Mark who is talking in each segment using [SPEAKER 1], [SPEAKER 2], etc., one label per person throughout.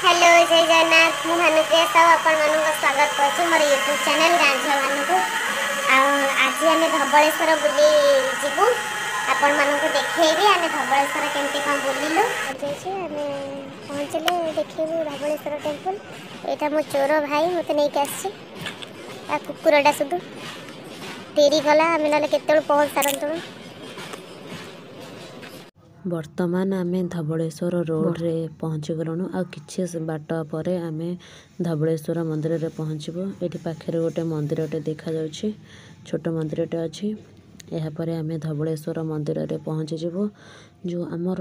[SPEAKER 1] Hello, ଜୟ ଜଗନ୍ନାଥ। ମୁଁ ଭାନୁପ୍ରିୟା ସାହୁ ଆପଣମାନଙ୍କୁ ସ୍ୱାଗତ କରୁଛି ମୋର ୟୁଟ୍ୟୁବ୍ ଚ୍ୟାନେଲ୍ ଗାଁ ଝିଅ ଭାନୁକୁ। ଆଉ ଆଜି ଆମେ ଧବଳେଶ୍ୱର ବୁଲି ଯିବୁ, ଆପଣମାନଙ୍କୁ ଦେଖେଇବି ଆମେ ଧବଳେଶ୍ୱର କେମିତି କ'ଣ ବୁଲିଲୁ। ଯାଇଛି ଆମେ ପହଞ୍ଚିଲେ ଦେଖେଇବୁ ଧବଳେଶ୍ୱର ଟେମ୍ପଲ୍। ଏଇଟା ମୋ ଚୋର ଭାଇ ମୋତେ ନେଇକି ଆସିଛି, ତା କୁକୁରଟା ସୁଧୁ ଡେରି କଲା, ଆମେ ନହେଲେ କେତେବେଳୁ ପହଞ୍ଚି ସାରନ୍ତୁଣୁ।
[SPEAKER 2] ବର୍ତ୍ତମାନ ଆମେ ଧବଳେଶ୍ୱର ରୋଡ଼ରେ ପହଞ୍ଚିଗଲୁଣୁ। ଆଉ କିଛି ବାଟ ପରେ ଆମେ ଧବଳେଶ୍ୱର ମନ୍ଦିରରେ ପହଞ୍ଚିବୁ। ଏଠି ପାଖରେ ଗୋଟେ ମନ୍ଦିରଟେ ଦେଖାଯାଉଛି, ଛୋଟ ମନ୍ଦିରଟେ ଅଛି। ଏହାପରେ ଆମେ ଧବଳେଶ୍ୱର ମନ୍ଦିରରେ ପହଞ୍ଚିଯିବୁ। ଯେଉଁ ଆମର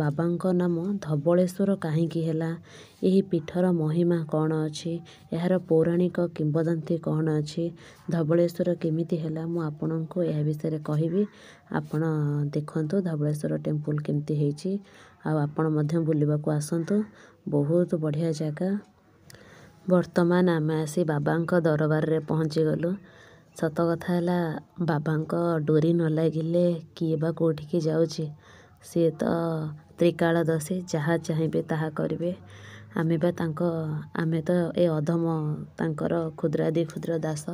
[SPEAKER 2] ବାବାଙ୍କ ନାମ ଧବଳେଶ୍ୱର କାହିଁକି ହେଲା, ଏହି ପୀଠର ମହିମା କ'ଣ ଅଛି, ଏହାର ପୌରାଣିକ କିମ୍ବଦନ୍ତୀ କ'ଣ ଅଛି, ଧବଳେଶ୍ୱର କେମିତି ହେଲା, ମୁଁ ଆପଣଙ୍କୁ ଏହା ବିଷୟରେ କହିବି। ଆପଣ ଦେଖନ୍ତୁ ଧବଳେଶ୍ୱର ଟେମ୍ପୁଲ୍ କେମିତି ହେଇଛି, ଆଉ ଆପଣ ମଧ୍ୟ ବୁଲିବାକୁ ଆସନ୍ତୁ, ବହୁତ ବଢ଼ିଆ ଜାଗା। ବର୍ତ୍ତମାନ ଆମେ ଆସି ବାବାଙ୍କ ଦରବାରରେ ପହଞ୍ଚିଗଲୁ। ସତ କଥା ହେଲା, ବାବାଙ୍କ ଡୋରି ନ ଲାଗିଲେ କିଏ ବା କେଉଁଠିକି ଯାଉଛି? ସିଏ ତ ତ୍ରିକାଳଦର୍ଶୀ, ଯାହା ଚାହିଁବେ ତାହା କରିବେ। ଆମେ ବା ତାଙ୍କ, ଆମେ ତ ଏ ଅଧମ ତାଙ୍କର କ୍ଷୁଦ୍ରାଦି କ୍ଷୁଦ୍ର ଦାସ।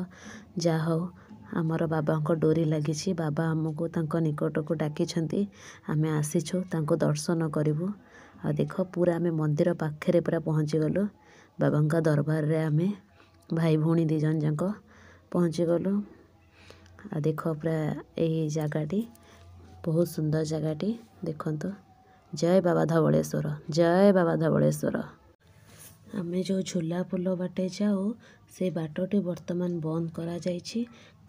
[SPEAKER 2] ଯାହା ହଉ, ଆମର ବାବାଙ୍କ ଡୋରି ଲାଗିଛି, ବାବା ଆମକୁ ତାଙ୍କ ନିକଟକୁ ଡାକିଛନ୍ତି, ଆମେ ଆସିଛୁ, ତାଙ୍କୁ ଦର୍ଶନ କରିବୁ। ଆଉ ଦେଖ, ପୁରା ଆମେ ମନ୍ଦିର ପାଖରେ ପୁରା ପହଞ୍ଚିଗଲୁ। ବାବାଙ୍କ ଦରବାରରେ ଆମେ ଭାଇ ଭଉଣୀ ଦୁଇ ଜଣ ଯାକ ପହଞ୍ଚିଗଲୁ। ଆଉ ଦେଖ, ପୁରା ଏଇ ଜାଗାଟି ବହୁତ ସୁନ୍ଦର ଜାଗାଟି, ଦେଖନ୍ତୁ। ଜୟ ବାବା ଧବଳେଶ୍ୱର, ଜୟ ବାବା ଧବଳେଶ୍ୱର। ଆମେ ଯେଉଁ ଝୁଲା ପୋଲ ବାଟେ ଯାଉ, ସେ ବାଟଟି ବର୍ତ୍ତମାନ ବନ୍ଦ କରାଯାଇଛି,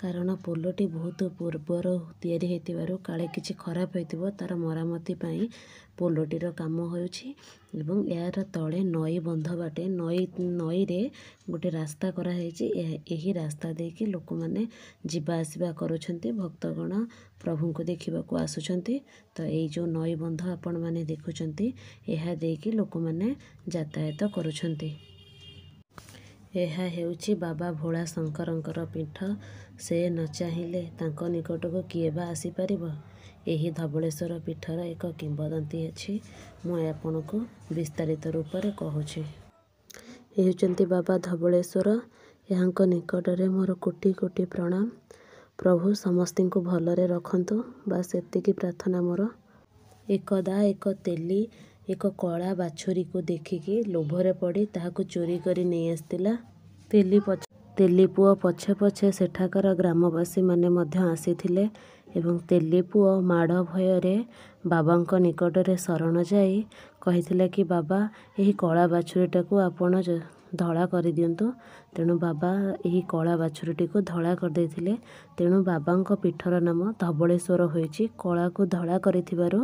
[SPEAKER 2] କାରଣ ପୋଲଟି ବହୁତ ପୂର୍ବରୁ ତିଆରି ହେଇଥିବାରୁ କାଳେ କିଛି ଖରାପ ହେଇଥିବ, ତା'ର ମରାମତି ପାଇଁ ପୋଲଟିର କାମ ହେଉଛି। ଏବଂ ଏହାର ତଳେ ନଈ ବନ୍ଧ ବାଟେ, ନଈ ନଈରେ ଗୋଟେ ରାସ୍ତା କରାହେଇଛି। ଏହି ରାସ୍ତା ଦେଇକି ଲୋକମାନେ ଯିବା ଆସିବା କରୁଛନ୍ତି, ଭକ୍ତଗଣ ପ୍ରଭୁଙ୍କୁ ଦେଖିବାକୁ ଆସୁଛନ୍ତି। ତ ଏଇ ଯେଉଁ ନଈ ବନ୍ଧ ଆପଣମାନେ ଦେଖୁଛନ୍ତି, ଏହା ଦେଇକି ଲୋକମାନେ ଯାତାୟାତ କରୁଛନ୍ତି। ଏହା ହେଉଛି ବାବା ଭୋଳା ଶଙ୍କରଙ୍କର ପୀଠ। ସେ ନ ଚାହିଁଲେ ତାଙ୍କ ନିକଟକୁ କିଏ ବା ଆସିପାରିବ? ଏହି ଧବଳେଶ୍ୱର ପୀଠର ଏକ କିମ୍ବଦନ୍ତୀ ଅଛି, ମୁଁ ଆପଣଙ୍କୁ ବିସ୍ତାରିତ ରୂପରେ କହୁଛି। ଏ ହେଉଛନ୍ତି ବାବା ଧବଳେଶ୍ୱର। ଏହାଙ୍କ ନିକଟରେ ମୋର କୋଟି କୋଟି ପ୍ରଣାମ। ପ୍ରଭୁ ସମସ୍ତଙ୍କୁ ଭଲରେ ରଖନ୍ତୁ, ବାସ୍ ଏତିକି ପ୍ରାର୍ଥନା ମୋର। ଏକଦା ଏକ ତେଲି ଏକ କଳା ବାଛୁରୀକୁ ଦେଖିକି ଲୋଭରେ ପଡ଼ି ତାହାକୁ ଚୋରି କରି ନେଇ ଆସିଥିଲା। ତେଲି ପଛ ତେଲି ପୁଅ ପଛେ ପଛେ ସେଠାକାର ଗ୍ରାମବାସୀମାନେ ମଧ୍ୟ ଆସିଥିଲେ ଏବଂ ତେଲି ପୁଅ ମାଡ଼ ଭୟରେ ବାବାଙ୍କ ନିକଟରେ ଶରଣ ଯାଇ କହିଥିଲା କି, ବାବା, ଏହି କଳା ବାଛୁରୀଟାକୁ ଆପଣ ଧଳା କରିଦିଅନ୍ତୁ। ତେଣୁ ବାବା ଏହି କଳା ବାଛୁରୀଟିକୁ ଧଳା କରିଦେଇଥିଲେ। ତେଣୁ ବାବାଙ୍କ ପୀଠର ନାମ ଧବଳେଶ୍ୱର ହୋଇଛି, କଳାକୁ ଧଳା କରିଥିବାରୁ।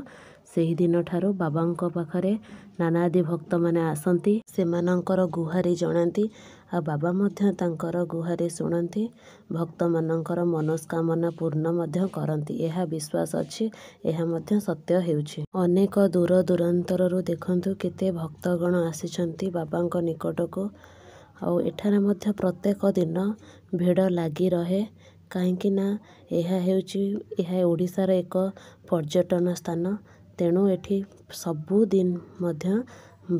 [SPEAKER 2] ସେହିଦିନଠାରୁ ବାବାଙ୍କ ପାଖରେ ନାନାଦି ଭକ୍ତମାନେ ଆସନ୍ତି, ସେମାନଙ୍କର ଗୁହାରି ଜଣାନ୍ତି, ଆଉ ବାବା ମଧ୍ୟ ତାଙ୍କର ଗୁହାରି ଶୁଣନ୍ତି, ଭକ୍ତମାନଙ୍କର ମନସ୍କାମନା ପୂର୍ଣ୍ଣ ମଧ୍ୟ କରନ୍ତି। ଏହା ବିଶ୍ୱାସ ଅଛି, ଏହା ମଧ୍ୟ ସତ୍ୟ ହେଉଛି। ଅନେକ ଦୂର ଦୂରାନ୍ତରରୁ ଦେଖନ୍ତୁ କେତେ ଭକ୍ତଗଣ ଆସିଛନ୍ତି ବାବାଙ୍କ ନିକଟକୁ। ଆଉ ଏଠାରେ ମଧ୍ୟ ପ୍ରତ୍ୟେକ ଦିନ ଭିଡ଼ ଲାଗି ରହେ, କାହିଁକି ନା ଏହା ହେଉଛି, ଏହା ଓଡ଼ିଶାର ଏକ ପର୍ଯ୍ୟଟନ ସ୍ଥାନ। ତେଣୁ ଏଠି ସବୁଦିନ ମଧ୍ୟ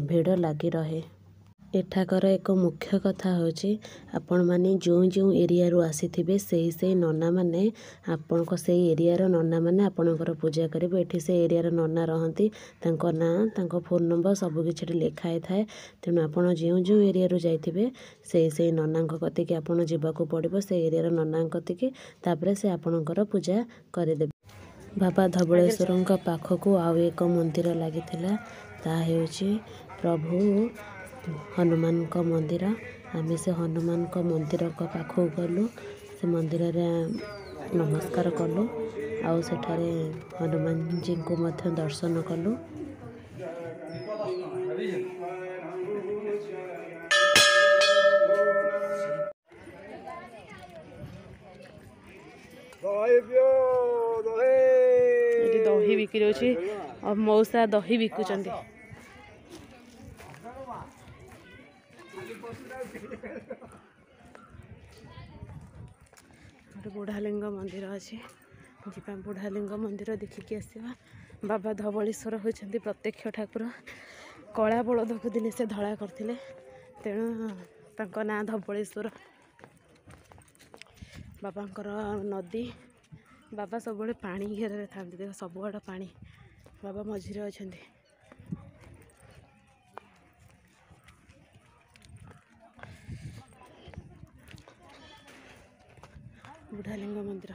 [SPEAKER 2] ଭିଡ଼ ଲାଗି ରହେ। ଏଠାକାର ଏକ ମୁଖ୍ୟ କଥା ହେଉଛି, ଆପଣମାନେ ଯେଉଁ ଯେଉଁ ଏରିଆରୁ ଆସିଥିବେ, ସେଇ ସେଇ ନନାମାନେ, ଆପଣଙ୍କ ସେଇ ଏରିଆର ନନାମାନେ ଆପଣଙ୍କର ପୂଜା କରିବେ। ଏଠି ସେ ଏରିଆର ନନା ରହନ୍ତି, ତାଙ୍କ ନାଁ, ତାଙ୍କ ଫୋନ୍ ନମ୍ବର ସବୁକିଛି ଏଠି ଲେଖା ହେଇଥାଏ। ତେଣୁ ଆପଣ ଯେଉଁ ଯେଉଁ ଏରିଆରୁ ଯାଇଥିବେ, ସେଇ ସେଇ ନନାଙ୍କ କତିକି ଆପଣ ଯିବାକୁ ପଡ଼ିବ, ସେଇ ଏରିଆର ନନାଙ୍କ କତିକି, ତାପରେ ସେ ଆପଣଙ୍କର ପୂଜା କରିଦେବେ। ବାବା ଧବଳେଶ୍ୱରଙ୍କ ପାଖକୁ ଆଉ ଏକ ମନ୍ଦିର ଲାଗିଥିଲା, ତାହା ହେଉଛି ପ୍ରଭୁ ହନୁମାନଙ୍କ ମନ୍ଦିର। ଆମେ ସେ ହନୁମାନଙ୍କ ମନ୍ଦିରଙ୍କ ପାଖକୁ ଗଲୁ, ସେ ମନ୍ଦିରରେ ନମସ୍କାର କଲୁ, ଆଉ ସେଠାରେ ହନୁମାନଜୀଙ୍କୁ ମଧ୍ୟ ଦର୍ଶନ କଲୁ।
[SPEAKER 3] ଏଠି ଦହି ବିକ୍ରି ହେଉଛି ଆଉ ମଉସା ଦହି ବିକୁଛନ୍ତି। ଗୋଟେ ବୁଢ଼ାଲିଙ୍ଗ ମନ୍ଦିର ଅଛି, ଯିବା ବୁଢ଼ାଲିଙ୍ଗ ମନ୍ଦିର ଦେଖିକି ଆସିବା। ବାବା ଧବଳେଶ୍ୱର ହେଉଛନ୍ତି ପ୍ରତ୍ୟକ୍ଷ ଠାକୁର। କଳା ବଳଦକୁ ଦିନେ ସେ ଧଳା କରିଥିଲେ, ତେଣୁ ତାଙ୍କ ନାଁ ଧବଳେଶ୍ୱର। ବାବାଙ୍କର ନଦୀ, ବାବା ସବୁବେଳେ ପାଣି ଘେରରେ ଥାନ୍ତି। ଦେଖ ସବୁଆଡ଼େ ପାଣି, ବାବା ମଝିରେ ଅଛନ୍ତି। ବୁଢ଼ାଲିଙ୍ଗ ମନ୍ଦିର।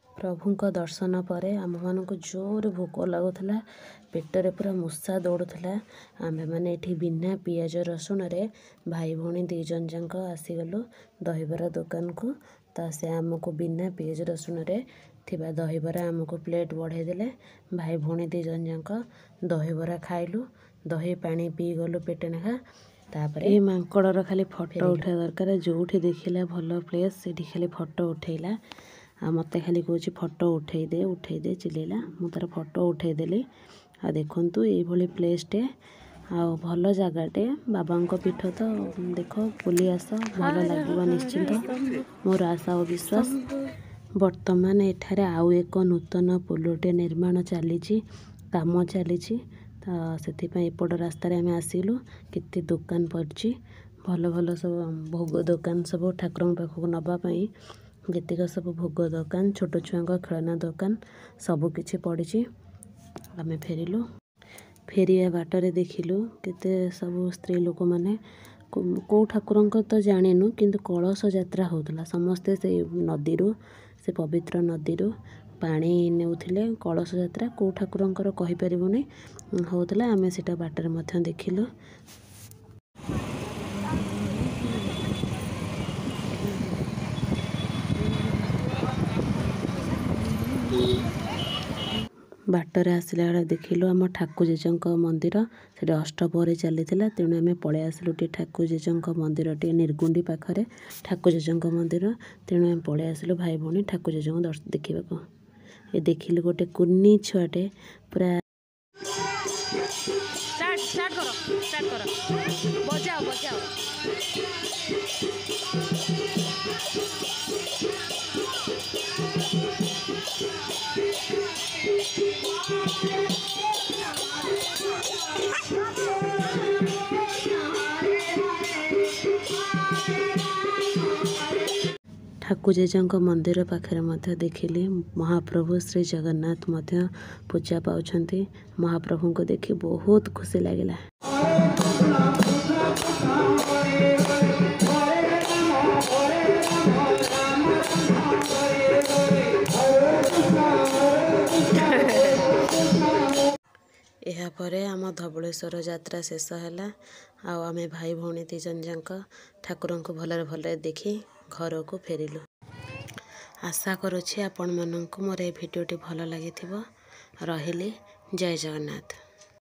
[SPEAKER 2] ପ୍ରଭୁଙ୍କ ଦର୍ଶନ ପରେ ଆମ୍ଭମାନଙ୍କୁ ଜୋରେ ଭୋକ ଲାଗୁଥିଲା, ପେଟରେ ପୁରା ମୂଷା ଦୌଡ଼ୁଥିଲା। ଆମ୍ଭେମାନେ ଏଠି ବିନା ପିଆଜ ରସୁଣରେ ଭାଇ ଭଉଣୀ 2 ଜଣ ଯାକ ଆସିଗଲୁ ଦହିବରା ଦୋକାନକୁ। ତ ସେ ଆମକୁ ବିନା ପିଆଜ ରସୁଣରେ ଥିବା ଦହିବରା ଆମକୁ ପ୍ଲେଟ୍ ବଢ଼େଇ ଦେଲେ। ଭାଇ ଭଉଣୀ 2 ଜଣ ଯାକ ଦହିବରା ଖାଇଲୁ, ଦହି ପାଣି ପିଇଗଲୁ ପେଟେ ଲେଖା। ତାପରେ
[SPEAKER 3] ଏ ମାଙ୍କଡ଼ର ଖାଲି ଫଟୋ
[SPEAKER 2] ଫେରିଲୁ।
[SPEAKER 3] ଉଠେଇବା ଦରକାର, ଯେଉଁଠି ଦେଖିଲା ଭଲ ପ୍ଲେସ୍ ସେଇଠି ଖାଲି ଫଟୋ ଉଠେଇଲା। ଆଉ ମୋତେ ଖାଲି କହୁଛି ଫଟୋ ଉଠେଇ ଦେ, ଉଠେଇ ଦେ ଚିଲେଇଲା। ମୁଁ ତାର ଫଟୋ ଉଠେଇଦେଲି। ଆଉ ଦେଖନ୍ତୁ ଏଇଭଳି ପ୍ଲେସ୍ଟେ, ଆଉ ଭଲ ଜାଗାଟେ, ବାବାଙ୍କ ପୀଠ ତ। ଦେଖ, ବୁଲି ଆସ, ଭଲ ଲାଗିବ ନିଶ୍ଚିନ୍ତ, ମୋର ଆଶା ଓ ବିଶ୍ୱାସ।
[SPEAKER 2] ବର୍ତ୍ତମାନ ଏଠାରେ ଆଉ ଏକ ନୂତନ ପୋଲଟେ ନିର୍ମାଣ ଚାଲିଛି, କାମ ଚାଲିଛି, ତ ସେଥିପାଇଁ ଏପଟ ରାସ୍ତାରେ ଆମେ ଆସିଲୁ। କେତେ ଦୋକାନ ପଡ଼ିଛି, ଭଲ ଭଲ ସବୁ ଭୋଗ ଦୋକାନ, ସବୁ ଠାକୁରଙ୍କ ପାଖକୁ ନେବା ପାଇଁ ଯେତିକ ସବୁ ଭୋଗ ଦୋକାନ, ଛୋଟ ଛୁଆଙ୍କ ଖେଳନା ଦୋକାନ, ସବୁ କିଛି ପଡ଼ିଛି। ଆମେ ଫେରିଲୁ। ଫେରିବା ବାଟରେ ଦେଖିଲୁ କେତେ ସବୁ ସ୍ତ୍ରୀ ଲୋକମାନେ, କେଉଁ ଠାକୁରଙ୍କ ତ ଜାଣିନୁ, କିନ୍ତୁ କଳସ ଯାତ୍ରା ହେଉଥିଲା। ସମସ୍ତେ ସେଇ ନଦୀରୁ, ସେ ପବିତ୍ର ନଦୀରୁ ପାଣି ନେଉଥିଲେ। କଳସ ଯାତ୍ରା କେଉଁ ଠାକୁରଙ୍କର କହିପାରିବୁନି, ହେଉଥିଲା। ଆମେ ସେଇଟା ବାଟରେ ମଧ୍ୟ ଦେଖିଲୁ। ବାଟରେ ଆସିଲା ବେଳେ ଦେଖିଲୁ ଆମ ଠାକୁ ଜେଜେଙ୍କ ମନ୍ଦିର। ସେଠି ଅଷ୍ଟପ୍ରହରୀ ଚାଲିଥିଲା, ତେଣୁ ଆମେ ପଳେଇ ଆସିଲୁ ଟିକେ ଠାକୁ ଜେଜେଙ୍କ ମନ୍ଦିର ଟିକେ, ନିର୍ଗୁଣ୍ଡି ପାଖରେ ଠାକୁ ଜେଜେଙ୍କ ମନ୍ଦିର। ତେଣୁ ଆମେ ପଳେଇ ଆସିଲୁ ଭାଇ ଭଉଣୀ ଠାକୁ ଜେଜେଙ୍କୁ ଦେଖିବାକୁ। ଏ ଦେଖିଲୁ ଗୋଟେ କୁନି ଛୁଆଟେ ପୁରା
[SPEAKER 3] ଷ୍ଟାର୍ଟ, ଷ୍ଟାର୍ଟ କର, ଷ୍ଟାର୍ଟ କର, ବଜାଅ, ବଜାଅ।
[SPEAKER 2] ଠାକୁ ଜେଜେଙ୍କ ମନ୍ଦିର ପାଖରେ ମଧ୍ୟ ଦେଖିଲି ମହାପ୍ରଭୁ ଶ୍ରୀ ଜଗନ୍ନାଥ ମଧ୍ୟ ପୂଜା ପାଉଛନ୍ତି। ମହାପ୍ରଭୁଙ୍କୁ ଦେଖି ବହୁତ ଖୁସି ଲାଗିଲା। ଏହାପରେ ଆମ ଧବଳେଶ୍ୱର ଯାତ୍ରା ଶେଷ ହେଲା, ଆଉ ଆମେ ଭାଇ ଭଉଣୀ 2 ଜଣ ଯାକ ଠାକୁରଙ୍କୁ ଭଲରେ ଭଲରେ ଦେଖି ଘରକୁ ଫେରିଲୁ। ଆଶା କରୁଛି ଆପଣମାନଙ୍କୁ ମୋର ଏ ଭିଡ଼ିଓଟି ଭଲ ଲାଗିଥିବ। ରହିଲି, ଜୟ ଜଗନ୍ନାଥ।